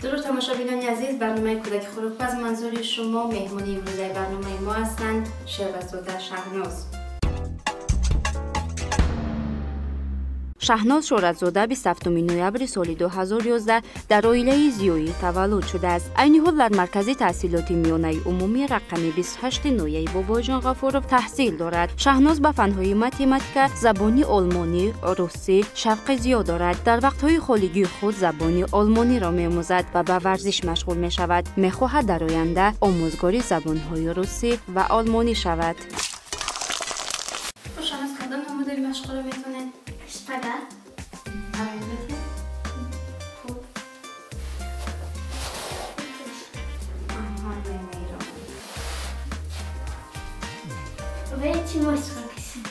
Дуруд тамошобинони азиз, барномаи кӯдаки хӯрокпаз манзури шумо. Меҳмони имрӯзаи барномаи мо ҳастанд Шервазода Шаҳноз. Шаҳноз Шӯҳратзода 27 ноябри соли 2011 дар оилаи зиёӣ таваллуд шудааст. Айни ҳол дар маркази таҳсилоти миёнаи умумӣ рақами 28 ноҳияи Бобоҷон Ғафуров таҳсил дорад. Шаҳноз ба фанҳои математика, забони олмонӣ, русӣ шавқи зиёд дорад. Дар вақтҳои холигии худ забони олмониро меомӯзад ва ба варзиш машғул мешавад. Мехоҳад дар оянда омӯзгори забонҳои русӣ ва олмонӣ шавад. Шаҳноз, кадом намудаи машқро метавонед? Шпагат. Хуб. Аҳа, намерам. Ве чӣ мостик кашем?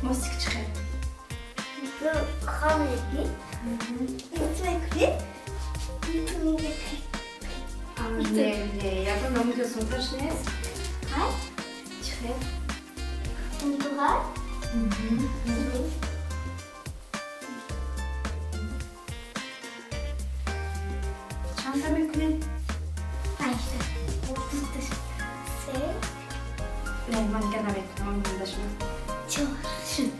Мостик чӣ хел? Ту хом мекунӣ? Ту мекунӣ? Ту мекунӣ. Не, не, ягон намуди осонтарш нест? Ҳай? Чӣ хел? Ту ҳай? Чанда мекунем? Панҷта. Дута, се. Не, ман дигар намекунам, ман монда шудам. Чор шуд.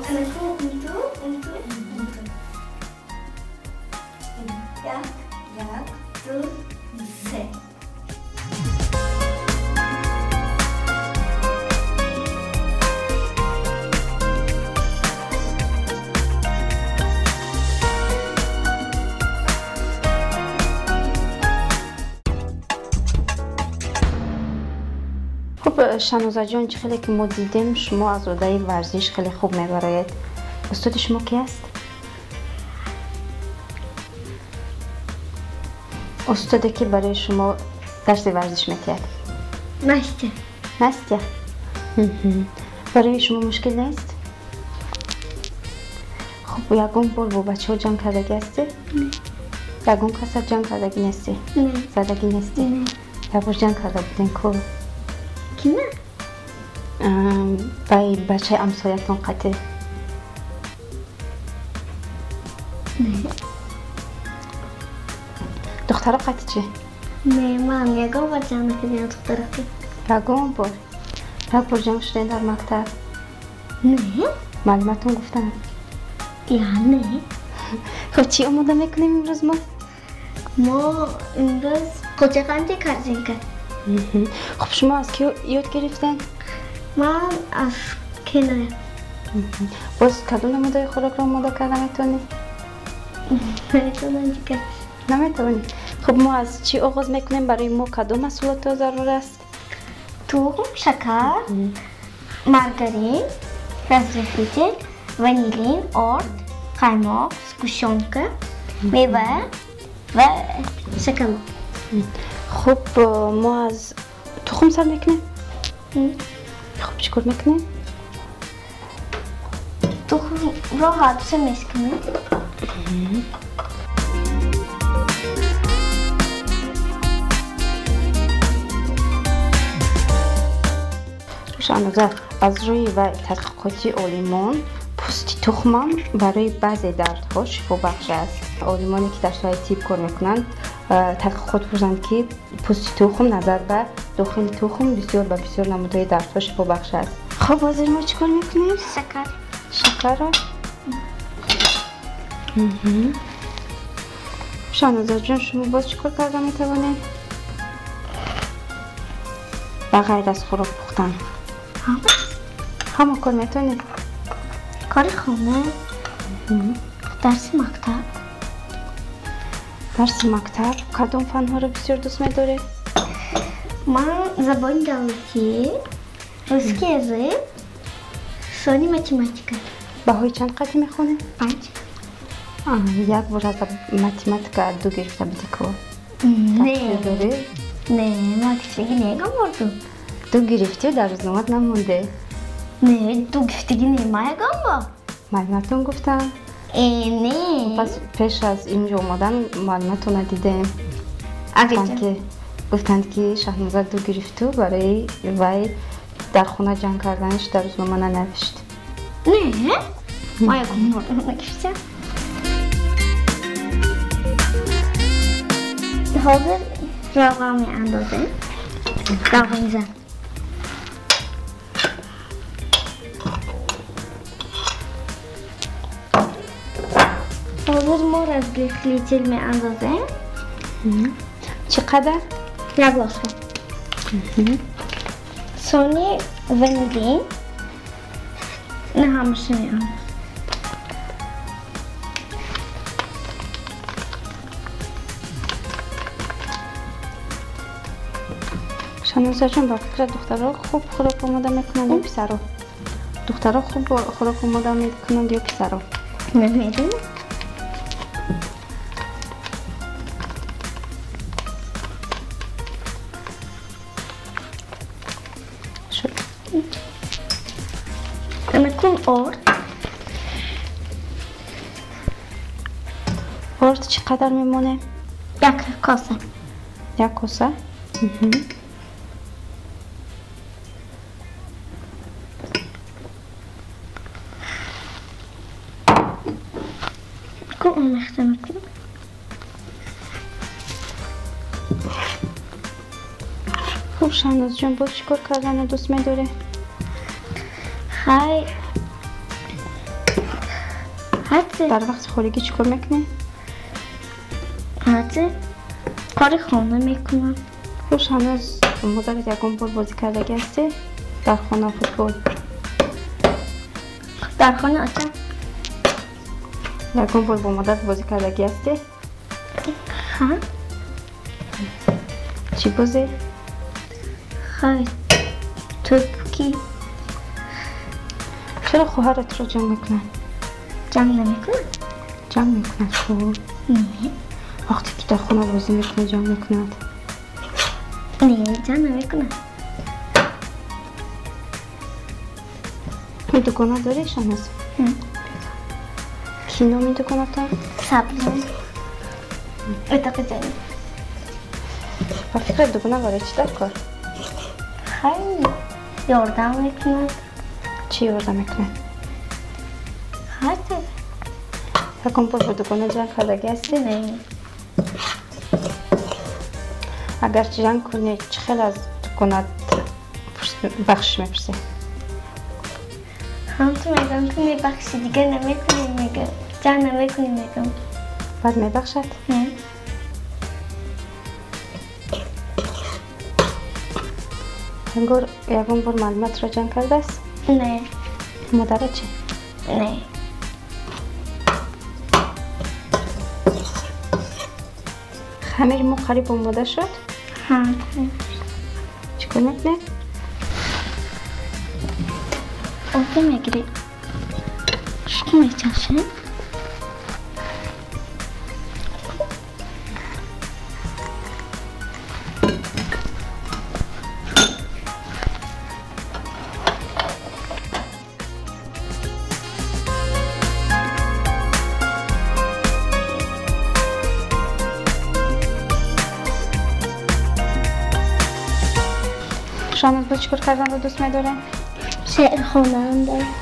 Анаку унту, унту, унту. Як, як, ду, се. Хуб, Шаҳнозаҷон, чӣ хеле ки мо дидем, шумо аз одаи варзиш хеле хуб мебароед. Устоди шумо ки аст? Устоде ки барои шумо дарси варзиш метиҳад? Настя. Настя? Барои шумо мушкил нест? Хуб, ягон бор бо бачаҳо ҷанг кардагӣ ҳастӣ? Ягон каса ҷанг кардагӣ нестӣ? Задагӣ нестӣ? Як бор ҷанг карда будем ку? Кина? Бай бачаи ҳамсоятон қатъ. Духтаро қатъ чӣ? Не, ман ягон бор ҷанг накардем духтаро. Ягон бор? Як бор ҷанг шудем дар мактаб? Не. Маълумотон гуфтанд? Я, не. Хуб, чӣ омода мекунем имрӯз мо? Мо имрӯз кӯчақанди корзинка. Хуб, шумо аз ки ёд гирифтед? Ман аз киноя. Боз кадом намудаи хӯрокро омода карда метавонед? Наметавонам дигар. Наметавонед? Хуб, мо аз чӣ оғоз мекунем? Барои мо кадом маҳсулотҳо зарур аст? Тухм, шакар, маргарин, разрыхлитель, ванилин, орд, қаймоқ, сгущёнка, мева ва шоколад. Хуб, мо аз тухм сар мекунем? Хуб, чӣ кор мекунем? Тухмро ҳардуша мешканем. Шаҳноза, аз рӯи вай тадқиқоти олимон пӯсти тухмам барои баъзе дардҳо шифобахш аст. Олимоне ки дар соҳаи тиб кор мекунанд тадқиқот бурданд, ки пӯсти тухм назар ба дохили тухм бисёр ба бисёр намудаи дардҳо шифобахш аст. Хуб, ҳозир мо чӣ кор мекунем? Шакар. Шакарро? Шаҳнозаҷон, шумо боз чӣ кор карда метавонед? Ба ғайр аз хӯрок пухтан? Ҳама кор метавонед? Кори хона, дарси мактаб. Дарси мактаб. Кадом фанҳоро бисёр дӯст медоред? Ман забони давлатӣ, русский язык, сони математика. Баҳои чанд қатъи мехонед? 5. Як бор аз математика ду гирифта будӣ ку? Не. Дорӣ? Не, ман гирифтагӣ не, ягон бор ду. Ду гирифтӣ, дар рӯзномат намонде? Не, ду гирифтагӣ не, ман ягон бор. Маълумотон гуфтам? Не. Пас пеш аз инҷо омадан маълумотонро дидем. Гуфтанд, ки Шаҳноза ду гирифту барои вай дар хона ҷанг карданаш дар рӯзнома нанавишт. Не, ман ягон бор нагирифтам. Ҳозир равған меандозем. Равғани зан. Ҳозир мо разрыхлитель меандозем. Чӣ қадар? Як ложка. Сони ванилин. На ҳамаша меандозем. Шанозаҷон, ба фикра духтаро хуб хӯрок омода мекунанд ё писаро? Духтаро хуб хӯрок омода мекунанд ё писаро? Намедонам. Анакун орд. Орд чӣ қадар мемонем? Як коса. Як коса? Омехта мекунам. Хуб, Шаҳнозҷон, боз чӣ кор карданро дӯст медорӣ? Хай, ҳарчи. Дар вақти холигӣ чӣ кор мекунӣ? Ҳарчи кори хона мекунам. Хуб, Шаҳноз, модарат ягон бор бозӣ кардагӣ ҳастӣ? Дар хона футбол? Дар хона очам. Ягон бор бо модарат бозӣ кардагӣ ҳастӣ? Ҳа. Чӣ бозӣ? Хай, тӯпкӣ. Чаро хоҳаратро ҷанг мекунанд? Ҷанг намекунад. Ҷанг мекунад, хуб. Не. Вақте ки дар хона бозӣ мекунад, ҷанг мекунад. Не, ҷанг намекунад. Ту дукона дорӣ, Шаҳноз? Кӣ номи дуконата? Сабзон. Отоқи ҷанг. Ба фикрат дугона барои чӣ дар кор? Хай, ёрдам мекунад. Чӣ ёрдам мекунад? Ҳарчи. Ягон бор бо дугона ҷанг кардагӣ ҳастӣ? Не. Агар ҷанг кунӣ, чӣ хел аз дугонат бахшиш мепурсӣ? Ҳам ту мегӯям, ки мебахшӣ, дигар намекунӣ, мегӯям. Ҷанг намекунӣ, мегӯям. Баъд мебахшад? Не. Ангор ягон бор маълумотро ҷанг кардааст? Не. Модарат чӣ? Не. Хамири мо қариб омода шуд? Ҳа. Чӣ кор мекунед? Орда мегирем. Шуқу мечашем. Шаҳноз, боз чӣ кор карданро дӯст медоред? Шеър хондан дорам.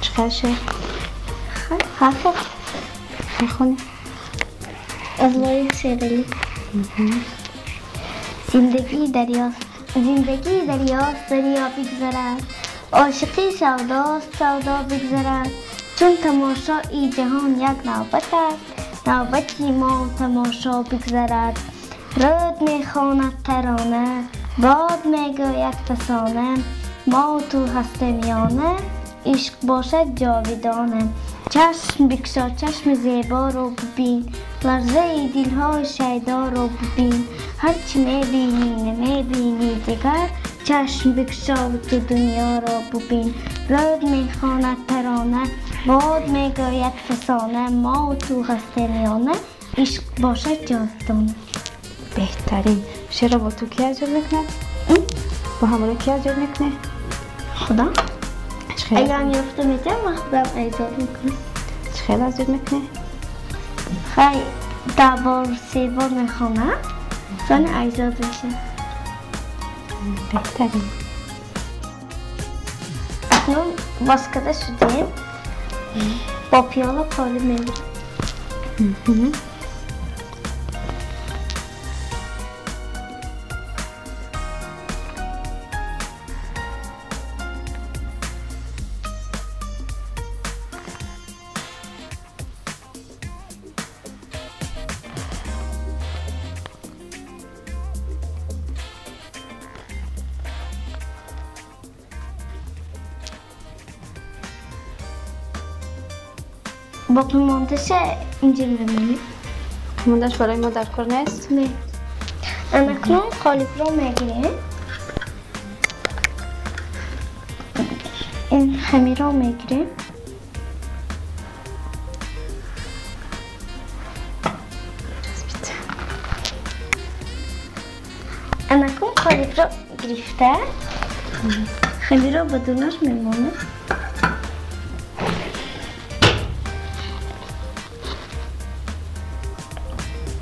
Чӣ қадар шеър? Ҳар хел. Мехонӣ? Аз Лоиқ Шералӣ. Зиндагӣ дарёст, зиндагӣ дарёст, дарё бигзарад. Ошиқӣ савдост, савдо бигзарад. Чун тамошои ҷаҳон як навбат аст, навбати мо тамошо бигзарад. Рӯд мехонад тарона, бод мегӯяд фасона, мо ту ҳастем ёна, ишқ бошад ҷовидона. Чашм бикушо, чашми зеборо бибин, ларзаи дилҳои шайдоро бибин. Ҳарчи мебинӣ, намебинӣ дигар, чашм бикушо ту дунёро бибин. Рӯд мехонад тарона, бод мегӯяд фасона, мо ту ҳастем ёна, ишқ бошад ҷовидона. Беҳтарин. Шеърро бо ту ки аз ёд мекунад? Бо ҳамроҳ ки аз ёд мекунӣ? Худо. Агар ёфта метавонам, ман худам аз ёд мекунам. Чӣ хел аз ёд мекунӣ? Хай, 10 бор, 3 бор мехонам, сони аз ёд мешавам. Беҳтарин. Акнун боз карда шудем, бо пиёла қолиб мебирем. Боқимондаша инҷа мемонем. Боқимондааш барои мо дар кор нест? Не. Анакнун қолибро мегирем. Ин хамирро мегирем. Анакун қолибро гирифта, хамирро ба дунаш мемонем.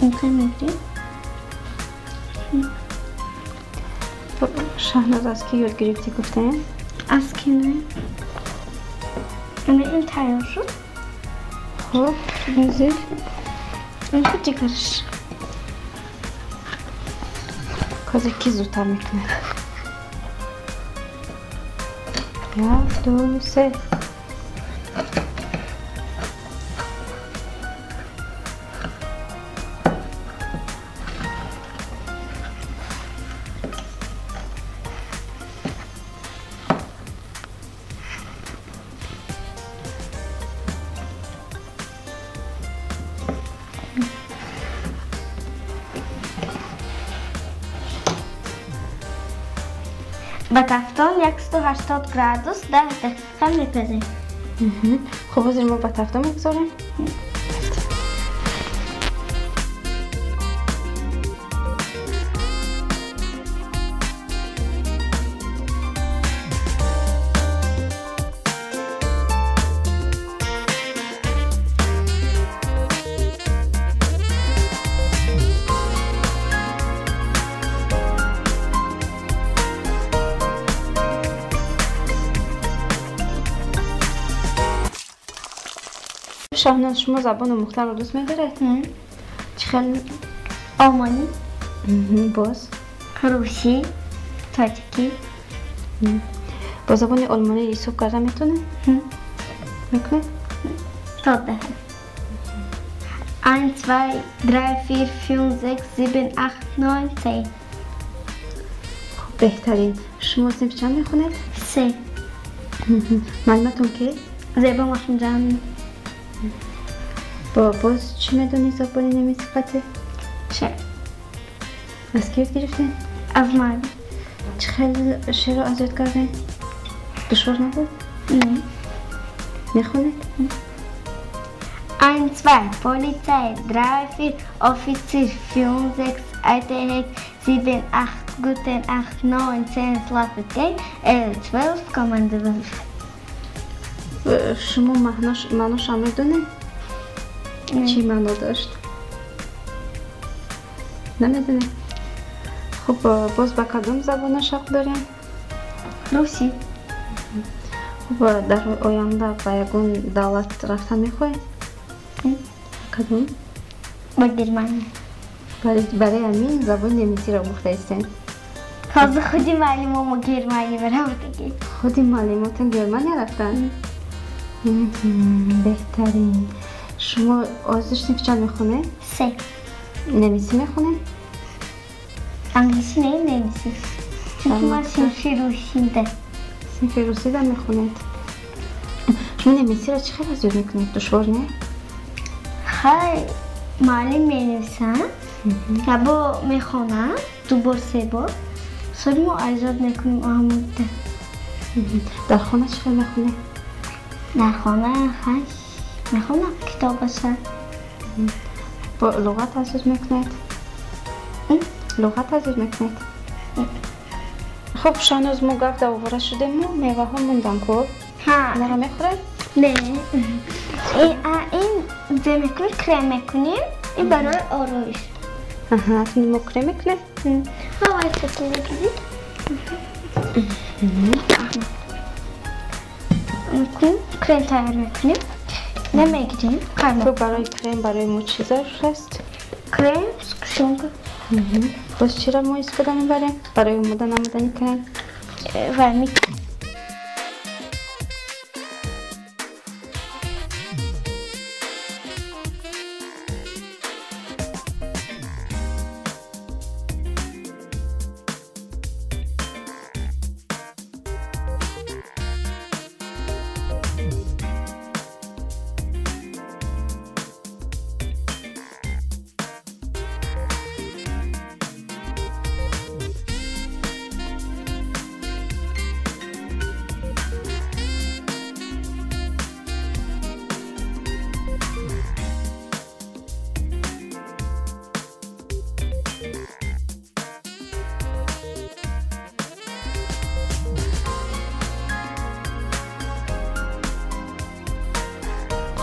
Инхел мегирем. Шаҳноз, аз кӣ ёд гирифтӣ гуфтем? Аз кӣ не? Ана ин тайёр шуд. Хуб, нозир. Ин шуд ҷигараш. Ҳозир кӣ зудтар мекунад? Як, ду, се. Ба тафтон 180 градус 10 дақиқа мепазем. Хуб, ҳозир мо ба тафтон мегузорем. Шаҳноз, шумо забон омӯхтанро дӯст медоред? Чӣ хел? Олмонӣ. Боз? Русӣ, тоҷикӣ. Бо забони олмонӣ ҳисоб карда метавонед? Мекунед? То даҳ. 1, 2, 3, 4, 5, 6, 7, 8, 9, 10. Хуб, беҳтарин. Шумо синф чанд мехонед? 3. Маълумотон ки? Зебо Маҳмуджон. Боз чӣ медонӣ забони немисӣ қатъи? Шеър. Аз кӣ ёд гирифтед? Аз муаллим. Чӣ хел шеърро аз ёд кардед? Душвор набуд? Не. Мехонед? 1, 2, Polizei, 3, 4, Offizier, 5, 6, 8, 7, 8, guten 8, 9, 10, schlafen 10, 11, 12, Kommando 12. Шумо маъношам медонед? Чӣ маъно дошт? Намедонед? Хуб, боз ба кадом забона шавқ дорем? Русӣ. Хуб, дар оянда ба ягон давлат рафтан мехоҳед? Кадом? Ба Германия. Барои ҳамин забони немисиро омӯхта истем? Ҳозир худи муаллимомо Германия рафтагӣ. Худи муаллимотон Германия рафтанд? Беҳтарин. Шумо ҳозир синфи чанд мехонед? 3. Немисӣ мехонед? Англисӣ не, немисӣ. Чунки ман синфи русида. Синфи русида мехонед. Шумо немисиро чӣ хел аз ёд мекунед? Душвор не? Хай, муаллим менависад, ябо мехонам, ду бор, се бор. Соли мо аз ёд мекунем оҳамуда. Дар хона чӣ хел мехонед? Дар хона хай мехонам китобаша. Бо луғат аз ёд мекунед? Луғат аз ёд мекунед? Хуб, Шаҳноз, мо гап дар овора шудему, меваҳо мондан ку? Инара мехӯред? Не. Ин зе мекунем, крем мекунем, ин барои ороиш. Аҳа, мо крем мекунем? Ҳа, вайсакӣ. Крем тайёр мекунем. Намегирем. Хуб, барои крем барои мо чӣ зарур аст? Крем, сгущёнка. Боз чиро мо истифода мебарем барои омода намудани крем? Ва микс.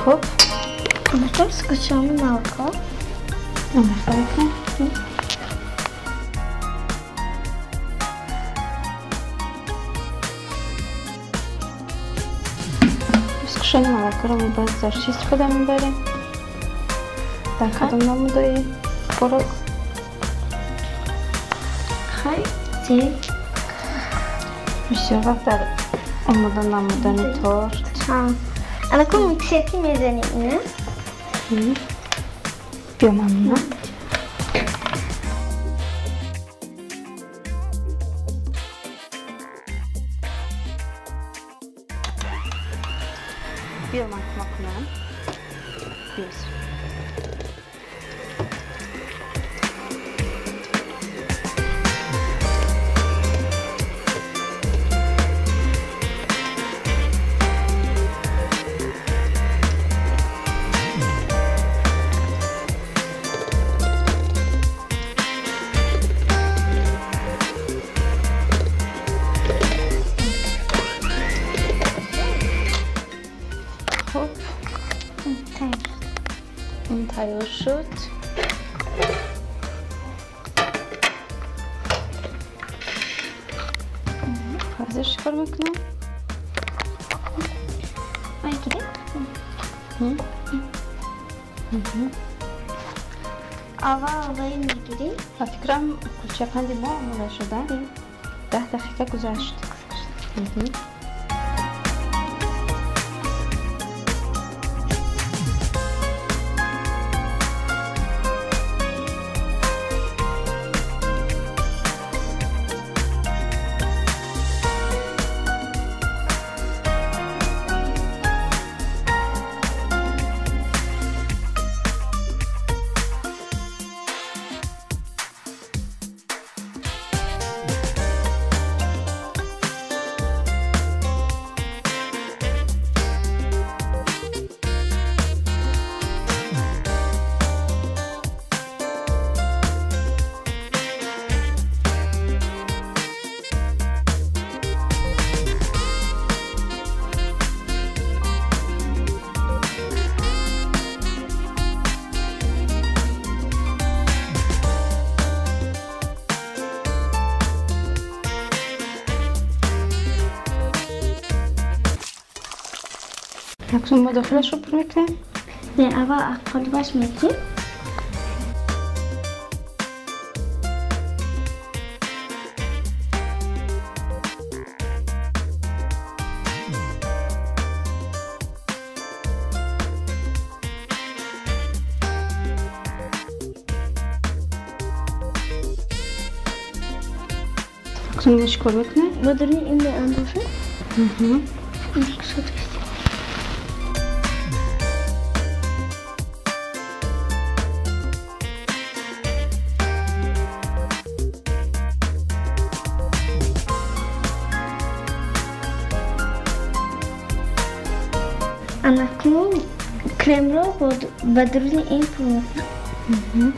Хуб. Потом сгущенное молоко. Сгущенное молоко ро бояд дар чӣ истифода мебарем? Дар кадом намудаи хӯрок? Хай, чӣ? Бисёр вақт дар омода намудани торт. Анаку миксерки мезанем, не? Биё мамнун. Биё ман кӯмак кунам. Биёс. Тайёр шуд. Ҳозир чӣ кор мекунам? Аввал вай мегирем. Ба фикрам кулчапанди мо омода шуда. 10 дақиқа гузашт. Акнун мо дохилашро пур мекунем? Не, аввал қолибаш мекунем. Акнун мо чӣ кор мекунем? Ба даруни ин меандозем. Анакнун кремро ба даруни ин пур мекунем.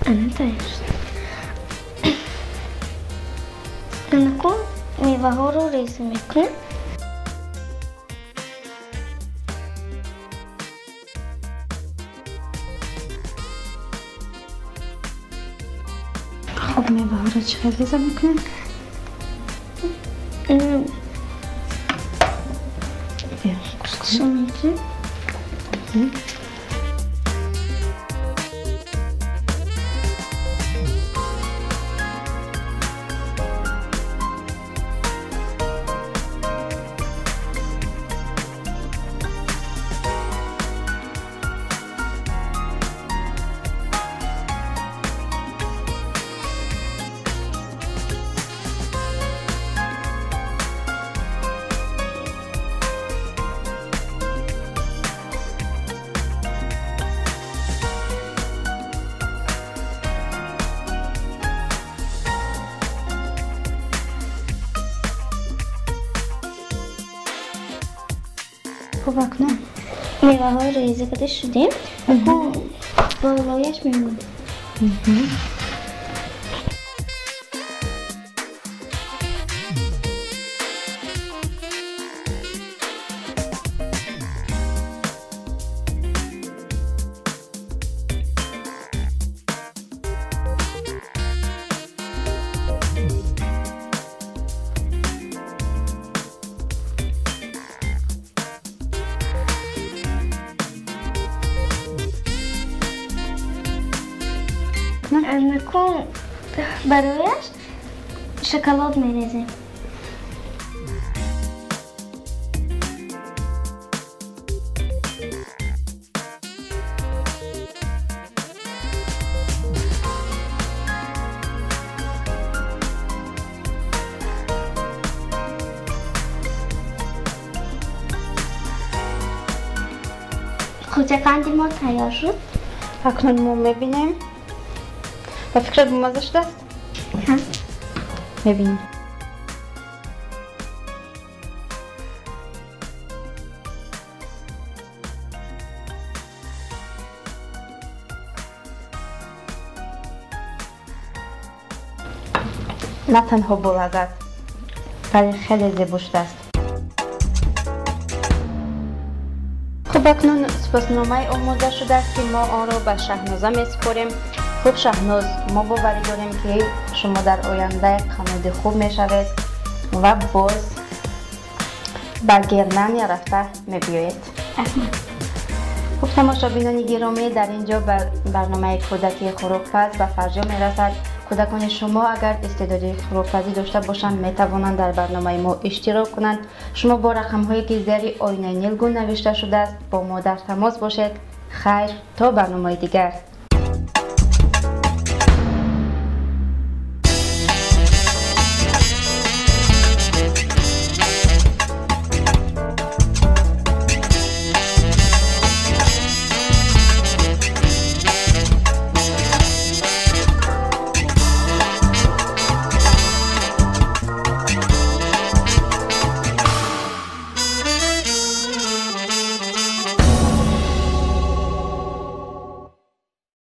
Ана тайёр шуд. Анакун меваҳоро реза мекунем. Хуб, меваҳоро чӣ хел реза мекунем? Куск мекунем. Хуб, акнун меваҳоро реза карда шудем. Болояш мемонем. Акнун барояш шоколад мерезем. Кӯчақанди мо тайёр шуд. Акнун мо мебинем. Ба фикрат бомазза шудааст? Ҳа. Мебинем. На танҳо болаззат, бале хеле зебо шудааст. Хуб, акнун сипосномаи омода шудааст, ки мо онро ба Шаҳноза месупорем. Хуб, Шаҳноз, мо боварӣ дорем, ки шумо дар оянда қаноди хуб мешавед ва боз ба Германия рафта мебиёед. Хуб, тамошобинони гиромӣ, дар ин ҷо барномаи кӯдаки хӯрокпаз ба фарҷом мерасад. Кӯдакони шумо агар истеъдоди хӯрокпазӣ дошта бошанд, метавонанд дар барномаи мо иштирок кунанд. Шумо бо рақамҳое, ки зери оинаи нилгун навишта шудааст, бо мо дар тамос бошед. Хайр, то барномаи дигар.